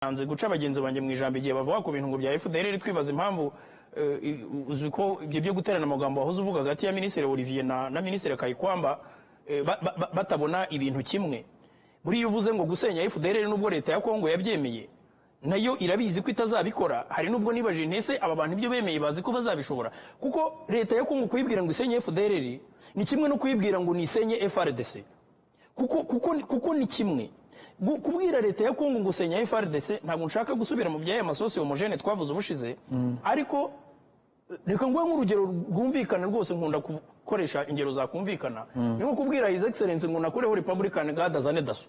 Nanze guca bagenzi banjye mu ijambo igihe bavuga ku bintu ngo bya FDLR, twibaza impamvu uzi ko ibyo byo guterana amagambo wahoze uvuga hagati ya Minisitiri Olivier na Minisitiri Kayikwamba batabona ibintu kimwe. Buriya uvuze ngo gusenya FDLR, nubwo leta ya Kongo yabyemeye, nayo irabizi ko itazabikora. Hari nubwo nibajije nti: "Ese aba bantu ibyo bemeye bazi ko bazabishobora?" Kuko leta ya Kongo kuyibwira ngo isenye FDLR ni kimwe no kuyibwira ngo nisenye FARDC, kuko ni kimwe. Kubwira leta ya Kongo ngo usenya FARDC, ntabwo nshaka gusubira mu by'aya ma sources homogènes twavuze ubushize, ariko reka nguhe nk'urugero rwumvikana rwose. Nkunda gukoresha ingero zakumvikana. Ni nko kubwira His Excellence ngo nakureho Republican Guard, azane DASSO.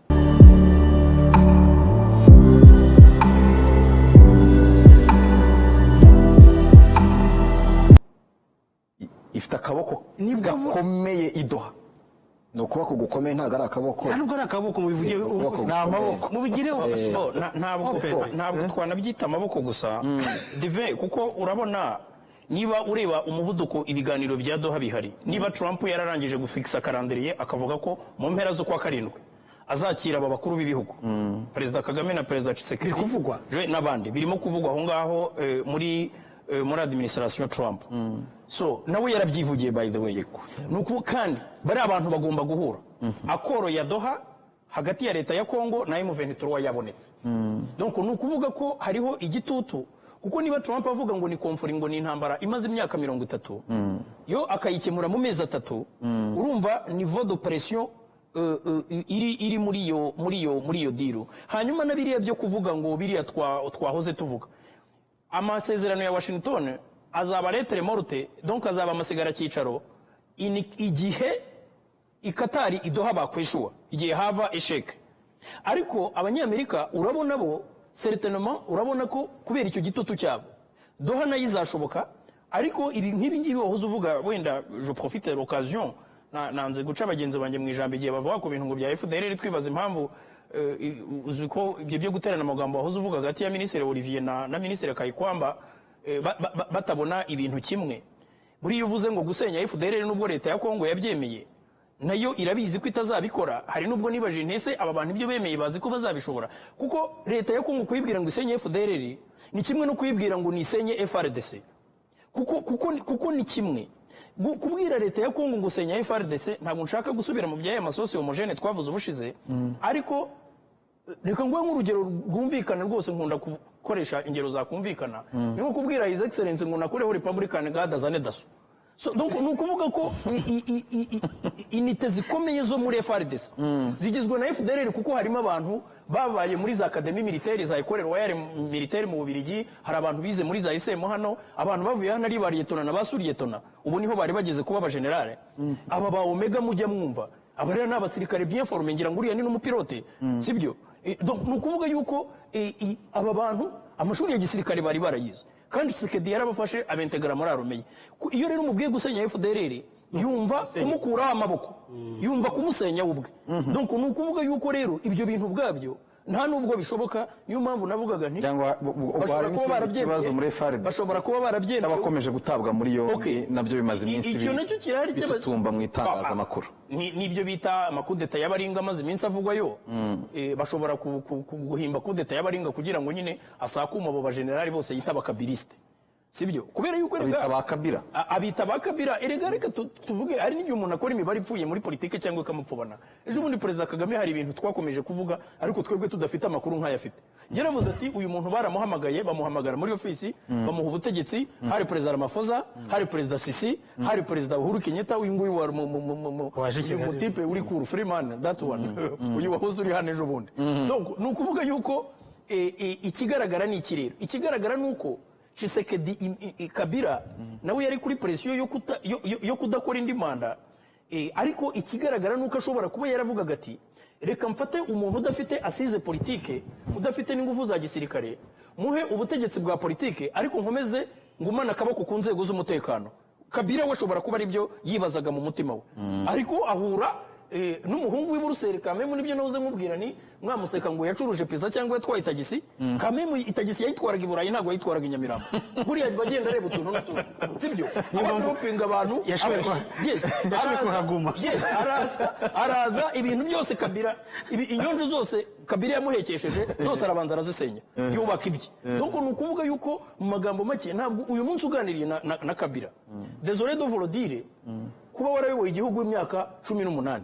Ifite akaboko gakomeye idoha. Ni ukuboko gukomeye, ntabwo ari akaboko. Ntabwo ari akaboko, mubivuge. Ukuboko Ni amaboko. Mubigire. Oh, ntabwo twanabyita amaboko gusa, Dive, kuko urabona niba ureba umuvuduko ibiganiro bya Doha bihari, niba Trump yararangije gufikisa calendrier, akavuga ko mu mpera z'ukwa karindwi azakira aba bakuru b'ibihugu, Perezida Kagame na Perezida Tshisekedi. Biri kuvugwa. N'abandi, birimo kuvugwa aho ngaho muri administration Trump. So nawe yarabyivugiye, by the way. Ni uku kandi bariya abantu bagomba guhura. Accord ya Doha hagati ya leta ya Kongo na M23 yabonetse. Donc ni ukuvuga ko hariho igitutu, kuko niba Trump avuga ngo ni conflit, ngo ni intambara imaze imyaka 30, yo akayikemura mu mezi 3, urumva niveau de pression iri muri iyo deal. Hanyuma na biriya byo kuvuga ngo biriya twahoze tuvuga, amasezerano ya Washington azaba lettre morte, donc azaba amasigara cyicaro igihe i Katari i Doha bakwishuwa, igihe hava échec. Ariko Abanyamerika urabona bo certainement, urabona ko kubera icyo gitutu cyabo Doha nayo izashoboka. Ariko ibi nk'ibi ngibi wahoze uvuga, wenda je profite de l'occasion, nanze guca bagenzi banjye mu ijambo igihe bavuga ku bintu ngo bya FDLR, twibaza impamvu uzi ko ibyo byo guterana amagambo wahoze uvuga hagati ya Minisitiri Olivier na Minisitiri Kayikwamba batabona ibintu kimwe. Buriya uvuze ngo gusenya FDLR, nubwo leta ya Kongo yabyemeye, nayo irabizi ko itazabikora. Hari nubwo nibajije nti: "Ese aba bantu ibyo bemeye bazi ko bazabishobora?" Kuko leta ya Kongo kuyibwira ngo isenye FDLR ni kimwe no kuyibwira ngo nisenye FARDC, kuko ni kimwe. Kubwira leta ya Kongo ngo usenya FARDC, ntabwo nshaka gusubira mu by'aya ma sources homogènes twavuze ubushize, ariko reka nguhe nk'urugero rwumvikana rwose. Nkunda gukoresha ingero zakumvikana. Ni nko kubwira His Excellence ngo nakureho Republican Guard, azane DASSO. So, donc ni ukuvuga ko unité zikomeye zo muri FARDC zigizwe na FDLR, kuko harimo abantu babaye muri za académie militaire, za École Royale Militaire mu Bubiligi, hari abantu bize muri za ISM hano, abantu bavuye hano ari ba lieutenant na ba sous-lieutenant, ubu niho bari bageze kuba abagenerale. Aba ba Omega mujya mwumva, aba rero ni abasirikare bien formé, ngira ngo uriya ni n'umupilote, sibyo? Donc ni ukuvuga yuko aba bantu amashuri ya gisirikare bari barayize, kandi Tshisekedi yarabafashe abentegara muri armée ye. Iyo rero umubwiye gusenya FDLR, yumva kumukuraho amaboko, yumva kumusenya we ubwe. Donc ni ukuvuga yuko rero ibyo bintu ubwabyo nta nubwo bishoboka. Niyo mpamvu navugaga nti Cyangwa ubwo bashobora harimo kuba ikindi kibazo barabyemeye, muri FARDC bashobora kuba barabyemeye cy'abakomeje gutabwa muri yombi. Nabyo bimaze iminsi Icyo nacyo kirahari bitutumba mu itangazamakuru. Nibyo bita amakudeta y'abaringa amaze iminsi avugwayo. Bashobora guhimba kudeta y'abaringa kugira ngo nyine asakume abo bajenerali bose yita abakabiliste, sibyo? Kubera yuko Abita ba Kabila. Abita ba Kabila. Erega reka tuvuge, hari n'igihe umuntu akora imibare ipfuye muri politike cyangwa ikamupfubana. Ejo bundi Perezida Kagame hari ibintu twakomeje kuvuga, ariko twebwe tudafite amakuru nk'ayo afite. Yaravuze ati uyu muntu baramuhamagaye, bamuhamagara muri ofisi, bamuha ubutegetsi. Hari Perezida Ramaphosa, hari Perezida Sisi, hari Perezida Uhuru Kenyatta, uyu nguyu wa Waje uyu Kigali. mutipe uri kuru Freeman, that one, uyu wahoze uri hano ejo bundi. Donc ni ukuvuga yuko ikigaragara ni iki rero? Ikigaragara ni uko Tshisekedi Kabila nawe yari kuri pression yo kudakora indi manda. Ariko ikigaragara ni uko ashobora kuba yaravugaga ati: "Reka mfate umuntu udafite assise politique, udafite n'ingufu za gisirikare, muhe ubutegetsi bwa politike, ariko nkomeze ngumane akaboko ku nzego z'umutekano." Kabila we ashobora kuba aribyo yibazaga mu mutima we, ariko ahura n'umuhungu w'i Buruseli kamemu, nibyo nahoze nkubwira, ni mwamuseka ngo yacuruje pizza cyangwa yatwaye itagisi. Kamemu itagisi yayitwaraga i Burayi, ntabwo yayitwaraga i Nyamirambo. Buriya bagenda areba utuntu n'utundi, sibyo? Abadropinga abantu. Yashoboye kuhaguma. Yes, araza ibintu byose Kabila, inyonjo zose Kabila yamuhekesheje zose arabanza arazisenya, yubaka ibye. Donc ni ukuvuga yuko mu magambo make, ntabwo uyu munsi uganiriye na Kabila, désolé de vous le dire, kuba warayoboye igihugu imyaka 18,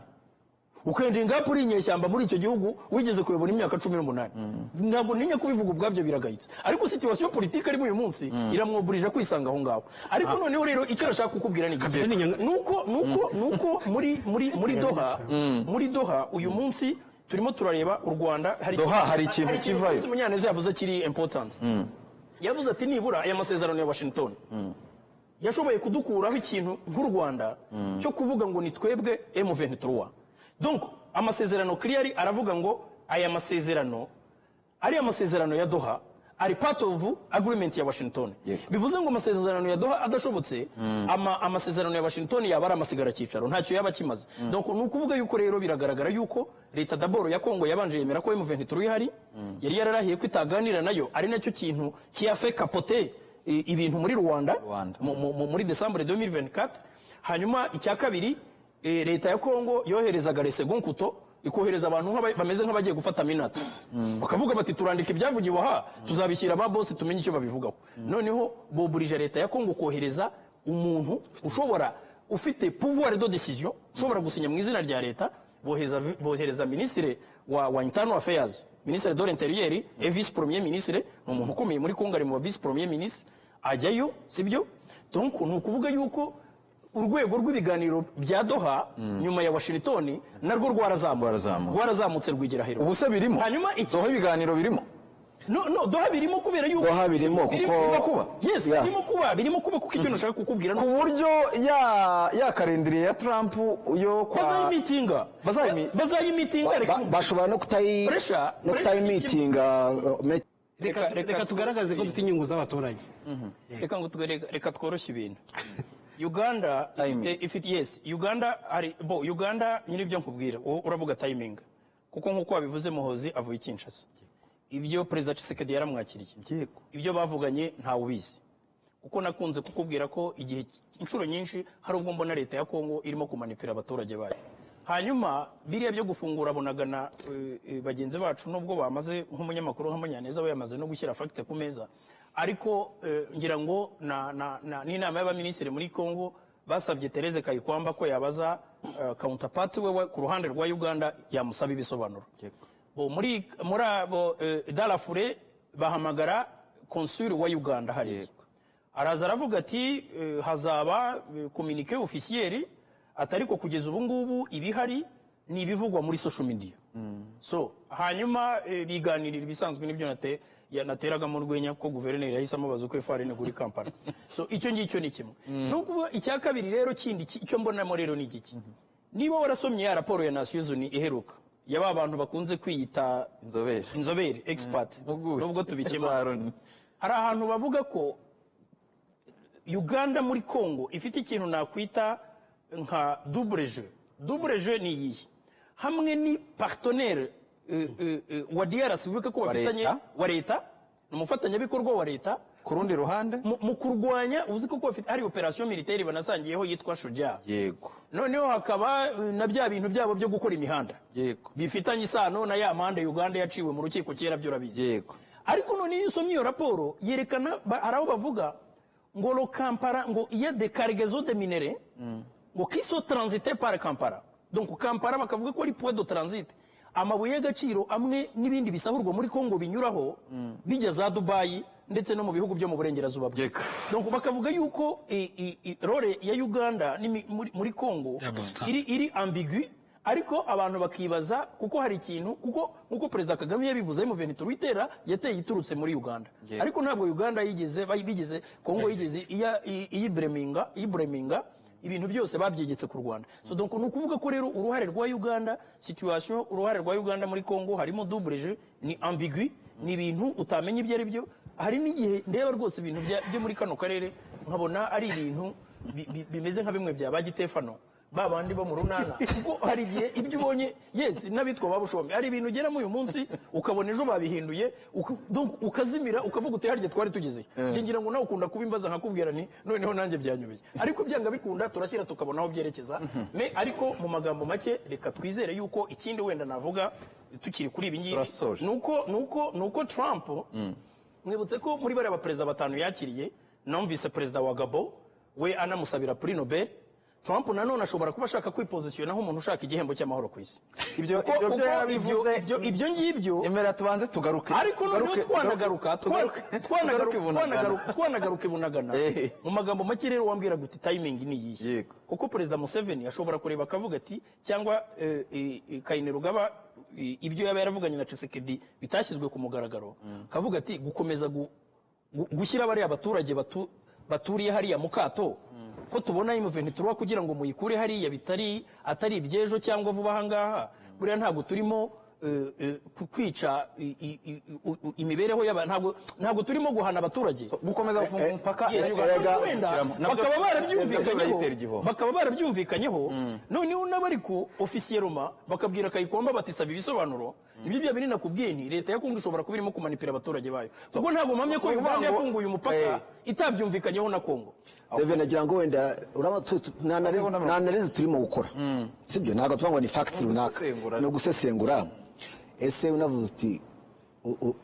ukenda ingapu uri inyeshyamba muri icyo gihugu wigeze kuyobora imyaka 18, ntabwo ntinya kubivuga, ubwabyo biragayitse. Ariko situation politique arimo uyu munsi iramwoburije kwisanga aho ngaho. Ariko noneho rero icyo nashaka kukubwira ni iki? Nuko muri Doha uyu munsi turimo turareba u Rwanda. Hari Doha hari ikintu kivayo. Chris Munyaneza yavuze kiri important. Yavuze ati nibura aya masezerano ya Washington yashoboye kudukuraho ikintu nk'u Rwanda cyo kuvuga ngo ni twebwe M23. Donc amasezerano clearly aravuga ngo aya masezerano, ari amasezerano ya Doha, ari part of agreement ya Washington. Bivuze ngo amasezerano ya Doha adashobotse, amasezerano ya Washington yaba ari amasigara cyicaro, ntacyo yaba akimaze. Donc ni ukuvuga yuko rero biragaragara yuko leta d'abord ya Congo yabanje yemera ko M23 ihari, yari yararahiye ko itaganira nayo, ari nacyo kintu qui a fait capoter ibintu muri Rwanda, Rwanda. muri Décembre 2024. Hanyuma icya kabiri, leta ya Congo yoherezaga les seconds couteaux, ikohereza abantu bameze nk'abagiye gufata minata, bakavuga bati turandika ibyavugiwe aha, tuzabishyira ba boss tumenye icyo babivugaho. Noneho boburije leta ya Congo kohereza umuntu ushobora, ufite pouvoir de décision, ushobora gusinya mu izina rya leta. Bohereza ministre wa internal affairs, ministre de l'intérieur et vice premier ministre. Ni umuntu ukomeye muri Congo, ari mu ba vice premier ministre, ajyayo, sibyo? Donc ni ukuvuga yuko urwego rw'ibiganiro bya Doha nyuma ya Washington narwo rwarazamutse. Rwarazamutse. Rwarazamutse rwigira hejuru. Ubu se birimo? Hanyuma iki? Doha ibiganiro birimo? No, Doha birimo kubera yuko Doha birimo kuko Birimo kuba? Yes. Yeah. Birimo kuba kuko icyo nashaka kukubwira Ku buryo ya calendrier ya Trump yo kwa Bazayimitinga. Bazayimitinga, reka. Bashobora no kutayi Pressure no kutayimitinga Reka tugaragaze ko dufite inyungu z'abaturage. Reka tworoshye ibintu. Uganda Timing. ifite, yes, Uganda ari bo Uganda nyine ibyo nkubwira. Wowe uravuga timing, kuko nk'uko wabivuze, Muhozi avuye i Kinshasa, ibyo Perezida Tshisekedi yaramwakiriye. Ibyo bavuganye ntawe ubizi, kuko nakunze kukubwira ko igihe inshuro nyinshi hari ubwo mbona leta ya Kongo irimo kumanipira abaturage bayo. Hanyuma biriya byo gufungura Bunagana, bagenzi bacu nubwo bamaze, nk'umunyamakuru nka Munyaneza we yamaze no gushyira facts ku meza, ariko ngira ngo na n'inama y'abaminisitiri muri Kongo basabye Therese Kayikwamba ko yabaza counterpart we ku ruhande rwa Uganda, yamusaba ibisobanuro. Bo muri abo Darafure bahamagara consul wa Uganda hariya, araza aravuga ati hazaba communiqué officiel, atari ko kugeza ubu ngubu ibihari ni ibivugwa muri social media. So hanyuma biganirira ibisanzwe, nibyo nateragamo urwenya ko guverineri yahise amubaza uko ifarini igura i Kampala. So icyo ngicyo ni kimwe. Ni ukuvuga icya kabiri rero kindi, icyo mbonamo rero ni igiki? Niba warasomye ya raporo ya Nations Unies iheruka ya ba bantu bakunze kwiyita Inzobere. inzobere, expert, Impuguke. nubwo tubikema, Za Loni. hari ahantu bavuga ko Uganda muri Congo ifite ikintu nakwita nka double jeu. Double jeu ni iyihe? Hamwe ni partenaire wa DRC, wibuke ko Wa bafitanye leta. Wa leta, ni umufatanyabikorwa wa leta. Ku rundi ruhande Mu kurwanya, uzi ko bafite hari opération militaire banasangiyeho yitwa Shujaa. Noneho hakaba na bya bintu byabo byo gukora imihanda bifitanye isano na ya mihanda Uganda yaciwe mu rukiko kera, byo urabizi. Ariko none iyo usomye iyo raporo yerekana hari aho bavuga ngo le Kampala, ngo il y a des cargaisons de minerais ngo qui sont transités par Kampala. Donc Kampala bakavuga ko ari point de transit, amabuye y'agaciro amwe n'ibindi bisahurwa muri Congo binyuraho bijya za Dubai ndetse no mu bihugu byo mu burengerazuba bw'isi. Donc bakavuga yuko rôle ya Uganda muri Congo Double standard. iri ambigu. Ariko abantu bakibaza kuko hari ikintu, kuko nkuko Perezida Kagame yabivuze, mu M23 itera yateye iturutse muri Uganda. Ariko ntabwo Uganda yigeze bigeze Congo yigeze iyibreminga, ibintu byose babyegetse ku Rwanda. So donc ni ukuvuga ko rero uruhare rwa Uganda, situation, uruhare rwa Uganda muri Congo harimo double jeu, ni ambigu, ni ibintu utamenya ibyo ari byo. Hari n'igihe ndeba rwose ibintu byo muri kano karere nkabona ari ibintu bimeze nka bimwe bya ba Gitefano. Ba bandi bo mu runana, kuko hari igihe ibyo ubonye, yes, n'abitwa babushombe, hari ibintu ugeramo uyu munsi ukabona ejo babihinduye, donc ukazimira, ukavuga uti: "Harya twari tugeze?" Njye ngira ngo nawe ukunda kubimbaza, nkakubwira nti noneho nanjye byanyobeye, ariko byanga bikunda turashyira tukabona aho byerekeza. Mais ariko mu magambo make, reka twizere yuko ikindi wenda navuga tukiri kuri ibi ngibi Turasoje. nuko Trump, mwibutse ko muri bariya baperezida batanu yakiriye, numvise perezida wa Gabo we anamusabira prix Nobel. Trump nanone ashobora kuba ashaka kwipositionna nk'umuntu ushaka igihembo cy'amahoro ku isi. Ibyo Kuko- ibyo kuko byo yarabivuze. Ibyo ngibyo Emera tubanze tugaruke. Ariko noneho twanagaruka tugaruke i Bunagana. twanagaruka i Bunagana. Mu magambo make rero, wambwiraga uti timing ni iyihe? Yego. Kuko Perezida Museveni ashobora kureba akavuga ati, cyangwa Kainerugaba, ibyo yaba yaravuganye na Tshisekedi bitashyizwe ku mugaragaro, akavuga ati gukomeza gushyira bariya baturage baturiye hariya mu kato, ko tubona M23, kugira ngo muyikure hariya bitari atari iby'ejo cyangwa vuba aha ngaha, buriya ntabwo turimo kwica imibereho y'abantu, ntabwo turimo guhana abaturage. Gukomeza gufunga umupaka Yes, na Uganda wenda nabyo- bakaba nabyo barabyumvikanyeho. birayitera igihombo. Bakaba barabyumvikanyeho, noneho n'abari ku officiellement bakabwira Kayikomba bati: "Saba ibisobanuro." Ibyo bya biri nakubwiye nti leta ya Kongo ishobora kuba irimo kumanipira abaturage bayo, kuko ntabwo mpamya ko Ni ukuvuga Uganda ngo- yafunguye umupaka itabyumvikanyeho na Kongo. David, nagira ngo wenda urabona nta analyse turimo gukora, sibyo? Ntabwo tuvuga ngo ni facts runaka. Ugusesengura. Ni ugusesengura. Ese unavuze uti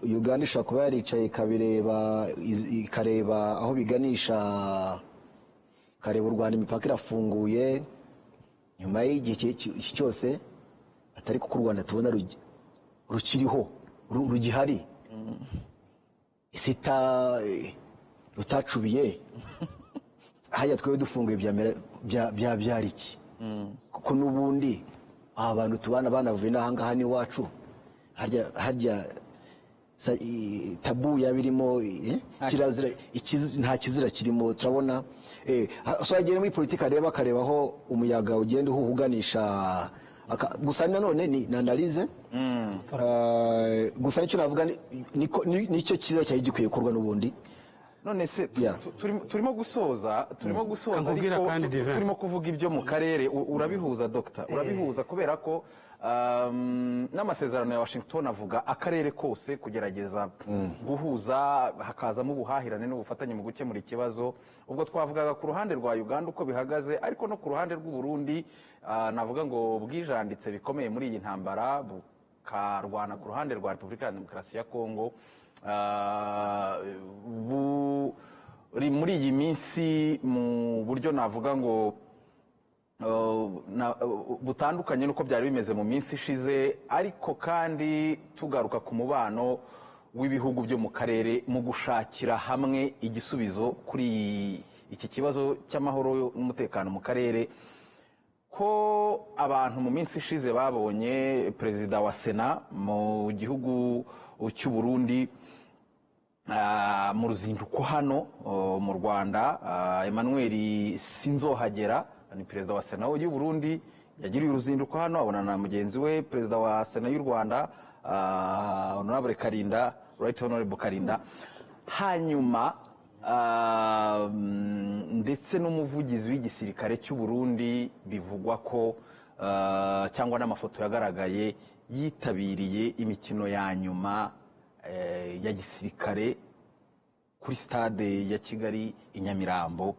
Uganda ishobora kuba yaricaye ikabireba, ikareba aho biganisha, ikareba u Rwanda, imipaka irafunguye nyuma y'igihe iki cyose, atari kuko u Rwanda tubona rukiriho, rugihari, ese rutacubiye hajya, twebwe dufunguye byabyara iki? Kuko n'ubundi aba bantu tubana banavuye n'ahangaha n'iwacu, harya tabu yaba irimo, kirazira, nta kizira kirimo turabona. So agera muri politiki areba, akareba aho umuyaga ugenda uhuha uganisha. Gusa nanone ni analyse. Gusa nicyo navuga nicyo cyiza cyari gikwiye gukorwa n'ubundi. None se turimo gusoza Kakubwira ariko kandi Divin. turimo kuvuga ibyo mu karere. Urabihuza Dr, urabihuza, kubera ko n'amasezerano ya Washington avuga akarere kose, kugerageza guhuza hakazamo ubuhahirane n'ubufatanye mu gukemura ikibazo. Ubwo twavugaga ku ruhande rwa Uganda uko bihagaze, ariko no ku ruhande rw'u Burundi, navuga ngo bwijanditse bikomeye muri iyi ntambara, bukarwana ku ruhande rwa Repubulika ya Demokarasi ya Kongo. Buri muri iyi minsi mu buryo navuga ngo butandukanye n'uko byari bimeze mu minsi ishize. Ariko kandi tugaruka ku mubano w'ibihugu byo mu karere mu gushakira hamwe igisubizo kuri iki kibazo cy'amahoro n'umutekano mu karere, ko abantu mu minsi ishize babonye perezida wa Sena mu gihugu cy'u Burundi mu ruzinduko hano mu Rwanda, Emmanuel Sinzohagera ni perezida wa Sena y'u Burundi, yagiriye uruzinduko hano, abonana na mugenzi we perezida wa Sena y'u Rwanda, Honorable Karinda, Right Honorable Karinda, hanyuma ndetse n'umuvugizi w'igisirikare cy'u Burundi bivugwa ko cyangwa n'amafoto yagaragaye yitabiriye imikino ya nyuma ya gisirikare kuri stade ya Kigali i Nyamirambo.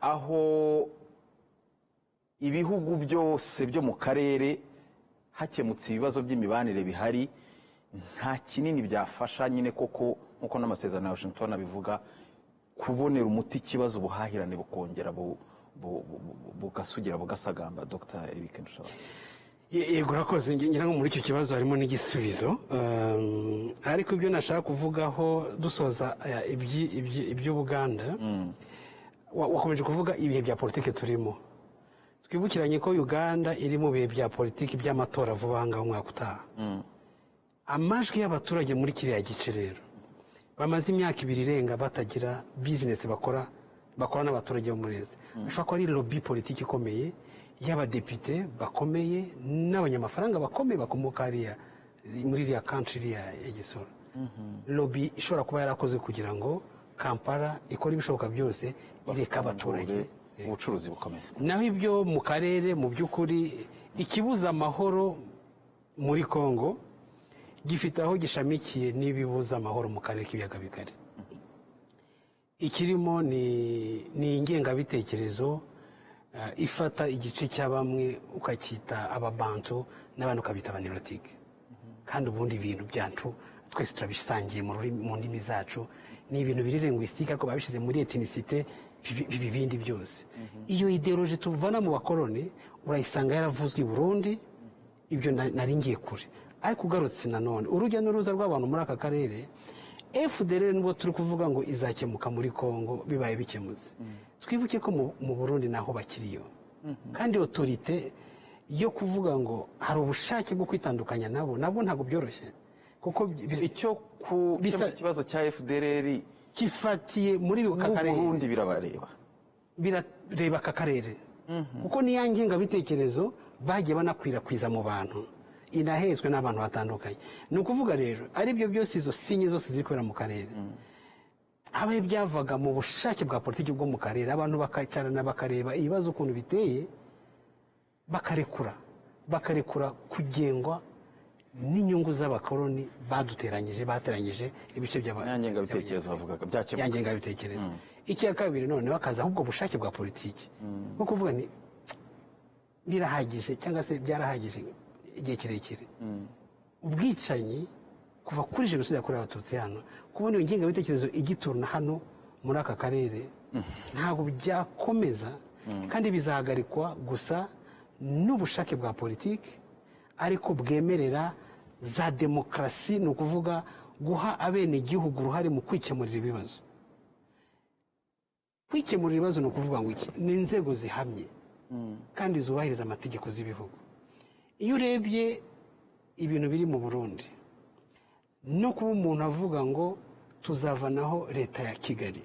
Aho ibihugu byose byo mu karere hakemutse ibibazo by'imibanire bihari, nta kinini byafasha nyine koko, nk'uko n'amasezerano ya Washington abivuga, kubonera umuti ikibazo, ubuhahirane bukongera bugasugira, bugasagamba? Dr Eric Ndushabandi. Yego, urakoze. Ngira ngo muri icyo kibazo harimo n'igisubizo. Ariko ibyo nashaka kuvugaho dusoza iby'Ubuganda, wakomeje kuvuga ibihe bya politiki turimo. Twibukiranye ko Uganda iri mu bihe bya politiki by'amatora vuba aha ngaha umwaka utaha. Amajwi y'abaturage muri kiriya gice rero bamaze imyaka 2 irenga batagira bizinesi bakora n'abaturage bo muri Est, ashobora kuba ari lobby politiki ikomeye y'abadepite bakomeye n'abanyamafaranga bakomeye bakomoka hariya muri iriya country iriya ya Gisoro, lobby ishobora kuba yarakoze kugira ngo Kampala ikore ibishoboka byose ireka abaturage. Ubucuruzi bukomeza. Naho ibyo mu karere, mu by'ukuri ikibuza amahoro muri Congo gifite aho gishamikiye n'ibibuza amahoro mu karere k'Ibiyaga Bigari. Ikirimo ni ingengabitekerezo ifata igice cya bamwe ukacyita Ababantu n'abandi ukabita Abanilotike, kandi ubundi ibintu byacu twese turabisangiye mu rurimi, mu ndimi zacu. Ni ibintu biri linguistique, ariko babishyize muri ethnicité, biba ibindi byose. Iyo idéologie tuvana mu bakoloni urayisanga yaravuzwe i Burundi. Ibyo nari ngiye kure, ariko ugarutse nanone urujya n'uruza rw'abantu muri aka karere, FDLR nubwo turi kuvuga ngo izakemuka muri Congo, bibaye bikemutse, twibuke ko mu Burundi naho bakiriyo, kandi autorité yo kuvuga ngo hari ubushake bwo kwitandukanya nabo, nabwo ntabwo byoroshye kuko Icyo ku ikibazo cya FDLR kifatiye muri aka karere. Burundi birabareba. Birareba aka karere kuko niya ngengabitekerezo bagiye banakwirakwiza mu bantu, inahetswe n'abantu batandukanye. Ni ukuvuga rero ari byo byose, izo signes zose ziri kubera mu karere, habaye byavaga mu bushake bwa politiki bwo mu karere, abantu bakicarana bakareba ibibazo ukuntu biteye, bakarekura kugengwa n'inyungu z'abakoloni baduteranyije, bateranyije ibice Ya ngengabitekerezo bavugaga byakemuka. Ya ngengabitekerezo. Icya kabiri, noneho hakaza ahubwo bushake bwa politiki bwo kuvuga ni birahagije, cyangwa se byarahagije igihe kirekire, ubwicanyi kuva kuri Jenoside yakorewe Abatutsi hano, kubona iyo ngengabitekerezo igituruna hano muri aka karere ntabwo byakomeza, kandi bizahagarikwa gusa n'ubushake bwa politiki ariko bwemerera za demokarasi, ni ukuvuga guha abenegihugu uruhare mu kwikemurira ibibazo. Kwikemurira ibibazo ni ukuvuga ngo iki? Ni inzego zihamye kandi zubahiriza amategeko z'ibihugu. Iyo urebye ibintu biri mu Burundi, no kuba umuntu avuga ngo tuzavanaho leta ya Kigali,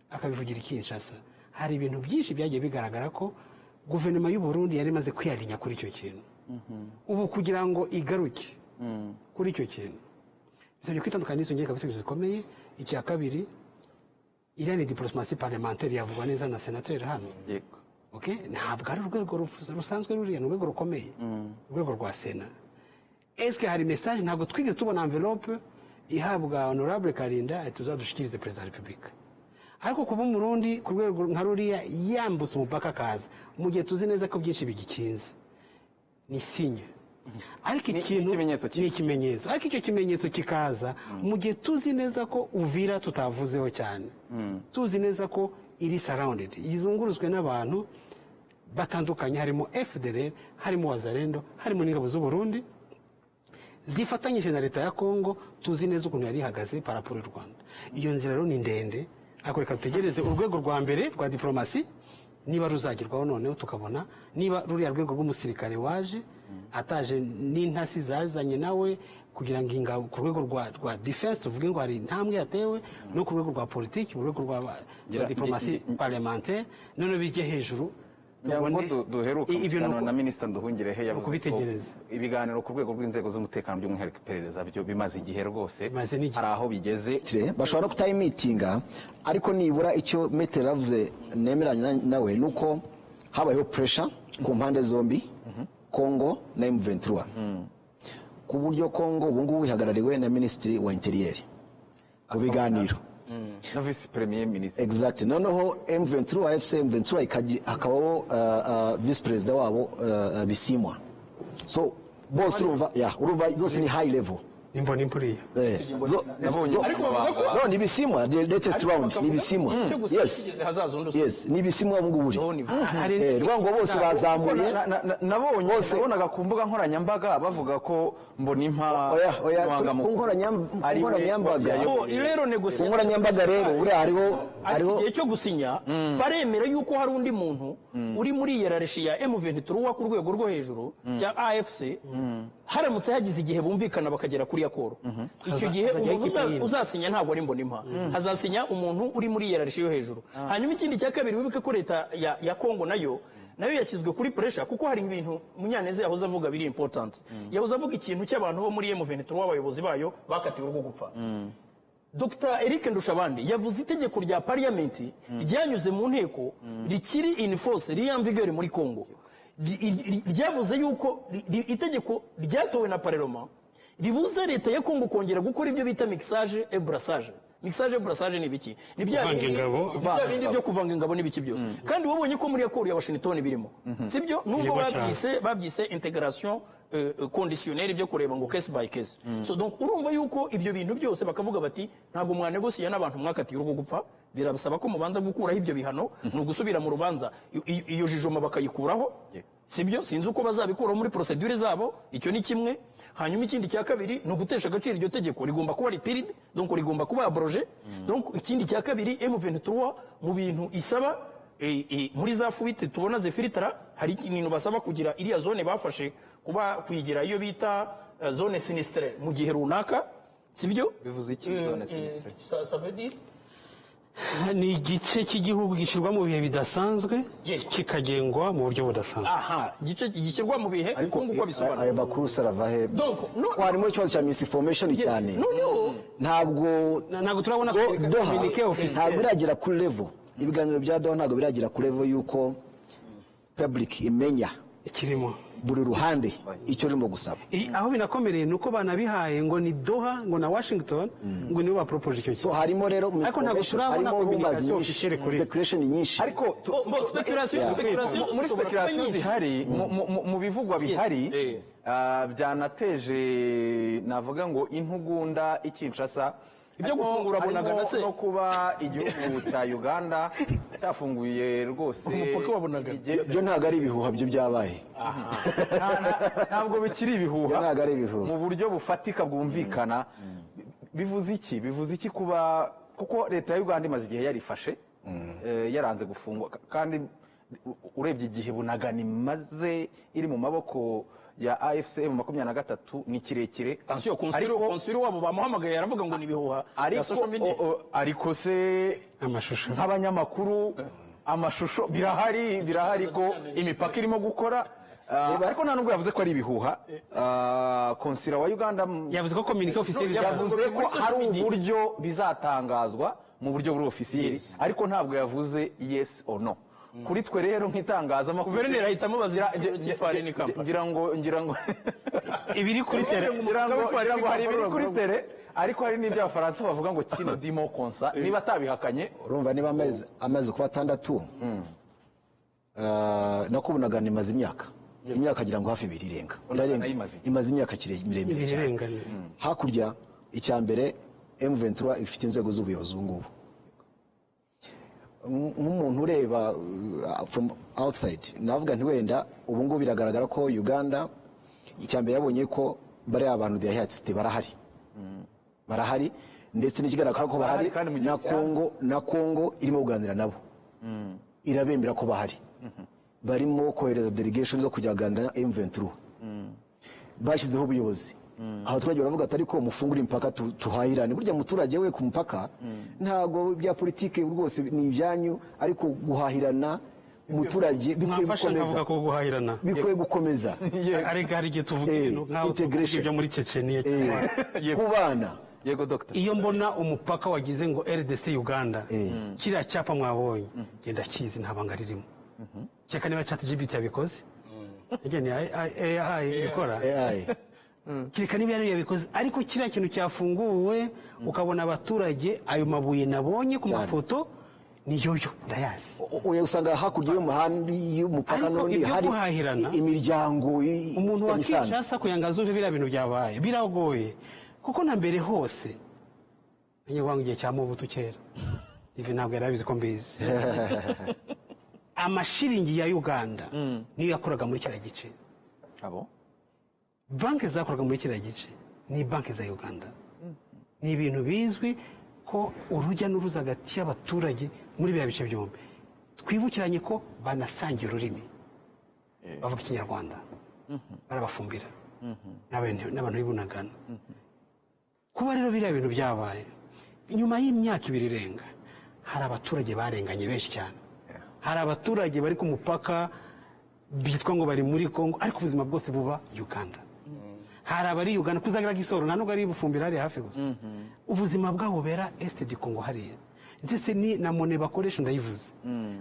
akabivugira i Kinshasa, hari ibintu byinshi byagiye bigaragara ko guverinoma y'u Burundi yari imaze kwiyarinya kuri icyo kintu. Ubu kugira ngo igaruke kuri icyo kintu bisabye kwitandukanya n'izo ngengabitekerezo zikomeye. Icya kabiri, iriya ni diplomatie parlementaire, yavugwa neza na senateri hano. Okay? Ntabwo ari urwego rusanzwe, ruriya ni urwego rukomeye, urwego rwa Sena. Eske hari message? Ntabwo twigeze tubona enveloppe ihabwa honorable Karinda ati uzadushikirize Perezida wa Repubulika. Ariko kuba Umurundi ku rwego nka ruriya yambutse umupaka akaza mu gihe tuzi neza ko byinshi bigikinze, ni signe. Ariko ikintu ikimenyetso kimwe. Ni ikimenyetso, ariko icyo kimenyetso kikaza mu gihe tuzi neza ko Uvira tutavuzeho cyane, tuzi neza ko iri surrounded, izungurutswe n'abantu batandukanye, harimo FDLR, harimo Wazalendo, harimo n'ingabo z'u Burundi zifatanyije na leta ya Kongo, tuzi neza ukuntu yari ihagaze par rapport y'u Rwanda. Iyo nzira rero ni ndende, ariko reka dutegereze urwego rwa mbere rwa diplomasi niba ruzagerwaho, noneho tukabona niba ruriya rwego rw'umusirikare waje ataje n'intasi zazanye nawe, kugira ngo ingabo ku rwego rwa defense tuvuge ngo hari intambwe yatewe, no ku rwego rwa politiki, mu rwego rwa diplomasi parlementaire, noneho bijye hejuru. Ntabwo tubone duheruka mu ibyo ni kiganiro na Minisitiri Nduhungirehe, yavuze ko ukubitegereza. ibiganiro ku rwego rw'inzego z'umutekano, by'umwihariko iperereza, byo bimaze igihe rwose. Bimaze n'igihe. Hari aho bigeze. Bashobora no kutayimitinga, ariko nibura icyo Maître yavuze nemeranya nawe, ni uko habayeho pressure ku mpande zombi, Congo na M23, ku buryo Congo ubu ngubu ihagarariwe na Minisitiri wa Intérieur mu biganiro. Na Vice Premier Ministre. Exact. Noneho M23, AFC M23, hakabaho vice perezida wabo, Bisimwa. So bose urumva, ya urumva zose ni high level. Nimbona impuriya. Nabonye Ariko bavuga ko No, ni Bisimwa, the latest round ni Bisimwa. Icyo gusa Yes. kigeze hazaza undi. Yes, ni Bisimwa ubu ngubu uri. Hari Rwango bose bazamuye. Nabonye Bose- nabonaga ku mbuga nkoranyambaga bavuga ko Mbonimpa Oya, oya, Mwanga ku Mukuru ku ari we nkoranyambaga. yayoboye. Oh, rero Ku négociation nkoranyambaga rero buriya hariho ariko igihe cyo gusinya baremera yuko hari undi muntu uri muri hiérarchie ya M23 ku rwego rwo hejuru cya AFC. Haramutse hagize igihe bumvikana bakagera kuri accord, icyo gihe Hazajyaho umuntu ikipe yindi. uzasinya ntabwo ari Mbonimpa, hazasinya umuntu uri muri hiérarchie yo hejuru. Hanyuma ikindi cya kabiri, wibuke ko leta ya Congo nayo yashyizwe kuri pressure, kuko hari ibintu Munyaneza yahoze avuga biri important. Yahoze avuga ikintu cy'abantu bo muri M23, abayobozi bayo bakatiwe urwo gupfa. Dr Eric Ndushabandi yavuze itegeko rya parliament ryanyuze mu nteko, rikiri in force, riri en vigueur muri Congo. Ryavuze yuko itegeko ryatowe na parlement ribuza leta ya Congo kongera gukora ibyo bita mixage et brassage. Mixage et brassage ni ibiki? Ni bya Kuvanga ingabo. Ni bya bindi byo kuvanga ingabo n'ibiki byose. Kandi wabonye ko muri accord ya Washington birimo, sibyo? Nubwo Birimo cyane. babyise intégration conditionnelle, byo kureba ngo case by case. So donc urumva yuko ibyo bintu byose bakavuga bati ntabwo mwanegosiye n'abantu mwakatiye urwo gupfa, birabasaba ko mubanza gukuraho ibyo bihano, ni ugusubira mu rubanza, iyo jijoma bakayikuraho, sibyo? Sinzi uko bazabikuraho muri procédure zabo. Icyo ni kimwe. Hanyuma ikindi cya kabiri ni ugutesha agaciro iryo tegeko, rigomba kuba repealed, donc rigomba kuba abrogé. Donc ikindi cya kabiri, M23 mu bintu isaba, muri za fuites tubona zefilitara, hari ikintu basaba kugira iriya zone bafashe kuba kuyigira iyo bita zone sinistre mu gihe runaka, sibyo? Bivuze iki, zone sinistre? Ça veut dire Ni igice cy'igihugu gishyirwa mu bihe bidasanzwe, kikagengwa mu buryo budasanzwe. Aha, igice gishyirwa mu bihe, Ariko uko nguko bisobanura. Ayo makuru sarava he? Donc, no- Harimo ikibazo cya misinformation cyane. Noneho Ntabwo Ntabwo turabona Doha communiqué officiel. ntabwo iragera kuri level, ibiganiro bya Doha ntabwo biragera kuri level y'uko public imenya Ikirimo buri ruhande icyo rurimo gusaba. Aho binakomereye ni uko banabihaye ngo ni Doha, ngo na Washington, ngo nibo baporopoje icyo So kintu. harimo rero Ariko ntabwo misinformation, turabona harimo rumors communication nyinshi, officielle kuri speculation nyinshi. Ariko Bo, speculation speculation muri zishobora kuba speculation nyinshi. zihari, mu bivugwa bihari, byanateje navuga ngo intugunda i Kinshasa. Ibyo gufungura Harimo Bunagana se? no kuba igihugu cya Uganda cyafunguye rwose Umupaka wa Bunagana. Byo ntabwo ari ibihuha, byo byabaye. Ntabwo bikiri ibihuha. Byo ntabwo ari ibihuha. Mu buryo bufatika bwumvikana, bivuze iki kuba, kuko leta ya Uganda imaze igihe yarifashe, yaranze gufungwa, kandi urebye igihe Bunagana imaze iri mu maboko ya AFC M23 ni kirekire. Attention, consul consul wabo bamuhamagaye, aravuga ngo ni ibihuha ya Ariko social media. Ariko se Amashusho. nk'abanyamakuru, amashusho birahari ko imipaka irimo gukora. Ariko nta nubwo yavuze ko ari ibihuha. Konsira wa Uganda Yavuze ko communiqué officiel yavuze Muri ko social hari media. uburyo bizatangazwa mu buryo buri officiel, ariko ntabwo yavuze yes or no. Kuri twe rero nk'itangazamakuru, Guverineri ahita amubaza igiciro cy'ifarini Kampala. Ngira ngo Ibiri kuri terrain. ngira ngo hari ibiri kuri terrain, ariko hari n'ibyo Abafaransa bavuga ngo qui ne dit mot consent. Niba atabihakanye. Urumva niba amezi kuba 6, nako Bunagana imaze imyaka agira ngo hafi 2 irenga. Bunagana Irarenga. imaze igihe. Imaze imyaka miremire cyane. Irenganye. Hakurya, icya mbere, M23 ifite inzego z'ubuyobozi ubu ngubu. Nk'umuntu ureba from outside, navuga nti wenda ubu ngubu biragaragara ko Uganda icya mbere yabonye ko bariya abantu they are here to stay, barahari, barahari, ndetse n'ikigaragara ko bahari Barahari kandi mu gihe na Kongo, na Kongo irimo kuganira nabo, irabemera ko bahari, barimo kohereza delegation zo kujya kuganira na M23, bashyizeho ubuyobozi. Abaturage baravuga ati ariko mufungure imipaka tuhahirane. Burya muturage we ku mupaka ntabwo bya politike rwose ni ibyanyu, ariko guhahirana umuturage bikwiye Mwafasha gukomeza. nkavuga ko guhahirana Bikwiye gukomeza. Ariko hari igihe tuvuga ibintu nk'aho tuvuga Integration. ibyo muri Chechenia. Kubana. Yego, Dr. Iyo mbona umupaka wagize ngo RDC Uganda, kiriya cyapa mwabonye, genda kizi, nta banga ririmo, kereka niba Chat GPT yabikoze. Njye ni AI ibikora. AI. Kereka niba yari yabikoze, ariko kiriya kintu cyafunguwe ukabona abaturage, ayo mabuye nabonye ku Cyane. mafoto ni yoyo, ndayazi. Oya, usanga hakurya y'umuhanda y'umupaka Ariko n'undi ibyo hari guhahirana, imiryango umuntu wa ifitanye isano. Kinshasa kugira ngo azumve biriya bintu byabaye biragoye, kuko na mbere hose wanga igihe cya Mobutu kera, ivi ntabwo yari abizi ko mbizi, amashiringi ya Uganda niyo yakoraga muri kiriya gice. Abo Banki zakoraga muri kiriya gice ni banki za Uganda. Ni ibintu bizwi ko urujya n'uruza hagati y'abaturage muri biriya bice byombi, twibukiranye ko banasangiye ururimi, bavuga Ikinyarwanda, barabafumbira n'abantu b'Ibunagana. Kuba rero biriya bintu byabaye nyuma y'imyaka 2 irenga, hari abaturage barenganye benshi cyane. Hari abaturage bari ku mupaka bitwa ngo bari muri Congo, ariko ubuzima bwose buba Uganda. Hari abari Uganda, kuzagira Gisoro, nta nubwo ari Bufumbira, hari hafi gusa. Ubuzima bwabo bera Est du Congo hariya, ndetse ni na monnaie bakoresha ndayivuze,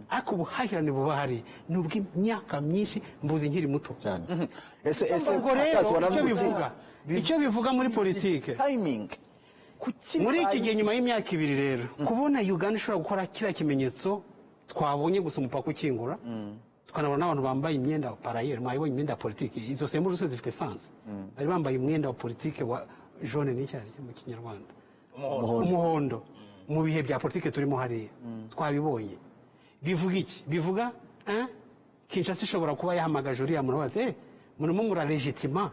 ariko ubuhahirane buba hari ni ubw'imyaka myinshi, mbuzi nkiri muto. Cyane. Ese Ubwo rero ushatse wanavuga icyo uti- bivuga, icyo bivuga muri politike Timing. Kuki muri iki bibaye- gihe, nyuma y'imyaka 2 rero, kubona Uganda ishobora gukora kiriya kimenyetso twabonye gusa, umupaka ukingura, tukanabona n'abantu bambaye imyenda parayeri, mwayibonye, imyenda ya politiki, izo symboles zose zifite sens. Bari bambaye umwenda wa politiki wa jaune, n'icyari mu Kinyarwanda? Umuhondo. Mu bihe bya politiki turimo hariya twabibonye. Bivuga iki? Bivuga Kinshasa ishobora kuba yahamagaje uriya muntu bati: "Eh, murimo muraregitima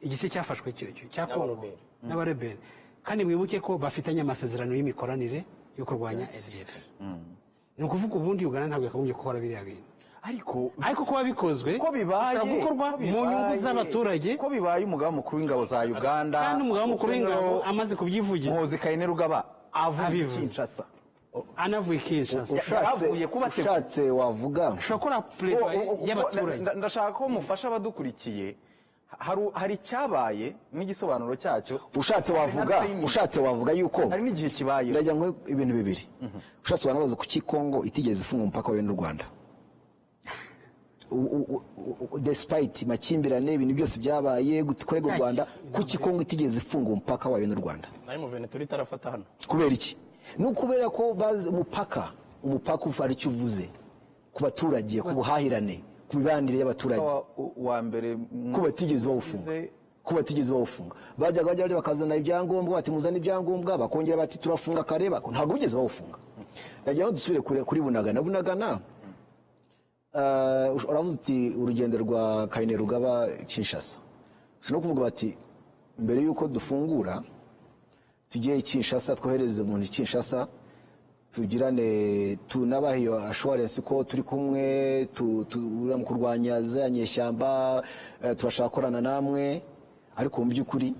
igice cyafashwe cya Kongo n'abarebere." Kandi mwibuke ko bafitanye amasezerano y'imikoranire yo kurwanya ADF. Ni ukuvuga ubundi Uganda ntabwo yakagombye gukora biriya bintu, ariko ariko kuba bikozwe, ko bibaye, bishobora gukorwa ko mu nyungu bibaye- z'abaturage. Ko bibaye, umugaba mukuru w'ingabo za Uganda, Kandi umugaba mukuru w'ingabo amaze kubyivugira, Muhoozi Kainerugaba, avuye i Abivuze. Kinshasa. Anavuye Kinshasa. Yaravuye kubategura. Ushatse wavuga Ushobora gukora plaidoyer y'abaturage. Ndashaka ko mufasha abadukurikiye. Hari icyabaye n'igisobanuro cyacyo. Ushatse wavuga, Hari na timing. ushatse wavuga yuko Hari n'igihe kibaye. Ndagira ngo ibintu bibiri. Ushatse wanabaza kuki Kongo itigeze ifunga umupaka wayo n'u Rwanda. Despite makimbirane, ibintu byose byabaye kurega u Rwanda, kuki Kongo itigeze ifunga umupaka wayo n'u Rwanda? Nayo Muventura itarafata hano. Kubera iki? Ni ukubera ko bazi umupaka hari icyo uvuze ku baturage, ku buhahirane, ku mibanire y'abaturage. Wa mbere Ko batigeze bawufunga, ko batigeze bawufunga. Bajyaga bajya bakazana ibyangombwa, bati: "Muzane ibyangombwa." Bakongera bati: "Turafunga kare." Ntabwo bigeze bawufunga. Ndagira ngo dusubire kuri Bunagana. Bunagana, uravuze uti urugendo rwa Kainerugaba Kinshasa, ushobora no kuvuga bati: "Mbere y'uko dufungura, tujye i Kinshasa, twohereze umuntu i Kinshasa, tugirane, tunabahe iyo assurance ko turi kumwe mu kurwanya za nyeshyamba, turashaka gukorana namwe." Ariko mu by'ukuri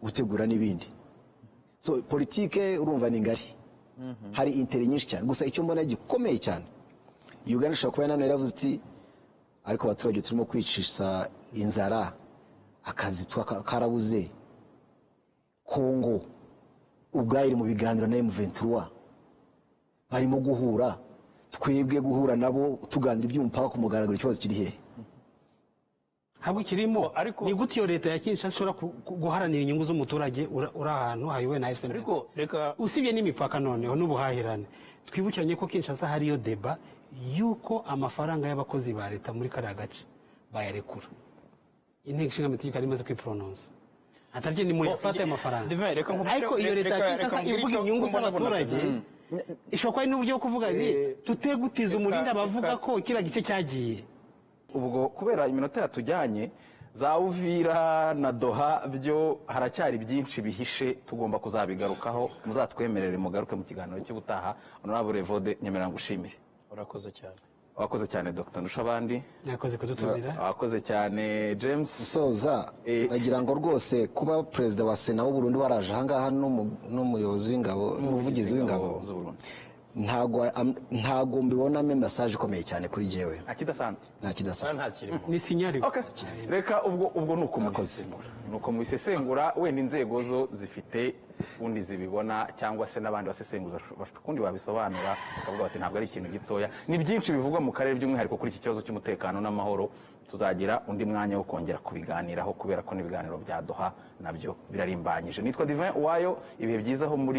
utegura n'ibindi. So politike urumva ni ngari, hari intérêts nyinshi cyane. Gusa icyo mbona gikomeye cyane, Uganda ishobora kuba nanone yaravuze iti: "Ariko abaturage turimo kwicisha inzara, akazi karabuze, Kongo ubwayo iri mu biganiro na M23, barimo guhura, twebwe guhura nabo tuganira iby'umupaka ku mugaragaro, ikibazo kiri hehe?" Ntabwo kirimo. Ariko- Ni gute iyo leta ya Kinshasa ishobora guharanira inyungu z'umuturage uri ahantu hayobowe na FCN? Ariko reka Usibye n'imipaka, noneho n'ubuhahirane, twibukiranye ko Kinshasa hariyo débat y'uko amafaranga y'abakozi ba leta muri kariya gace bayarekura. Inteko Ishinga Amategeko yari imaze kwiporononsa, ataryo ni muyafate ayo mafaranga. Divin, reka nkubwire- Ariko iyo leta ya reka Kinshasa nkubwire ivuga icyo inyungu mbona. z'abaturage, ishobora kuba ari n'uburyo bwo kuvuga nti tutegutiza umurindi abavuga ko kiriya gice cyagiye. Ubwo kubera iminota yatujyanye, za Uvira na Doha byo haracyari byinshi bihishe, tugomba kuzabigarukaho. Muzatwemerere mugaruke mu kiganiro cy'ubutaha. Honorable Evode, nyemerera ngushimire. Urakoze cyane. Wakoze cyane, Dr Ndushabandi. Mwakoze kudutumira. Wakoze cyane, James. Soza, nagira ngo rwose kuba perezida wa Sena w'u Burundi waraje ahangaha n'umuyobozi w'ingabo n'umuvugizi w'ingabo z'u Burundi, ntago mbibonamo message ikomeye cyane kuri jyewe. Nta kidasanzwe. Nta kidasanzwe. Nta kirimo. Ni signal. Okay. Reka ubwo ni uko mubisesengura, ni uko mubisesengura. Wenda inzego zo zifite ubundi zibibona, cyangwa se n'abandi basesenguza bafite ukundi babisobanura, bakavuga bati ntabwo ari ikintu gitoya, ni byinshi bivugwa mu karere, by'umwihariko kuri iki kibazo cy'umutekano n'amahoro. Tuzagira undi mwanya wo kongera kubiganiraho, kubera ko n'ibiganiro bya Doha nabyo birarimbanyije. Nitwa Divin Uwayo, ibihe byiza aho muri.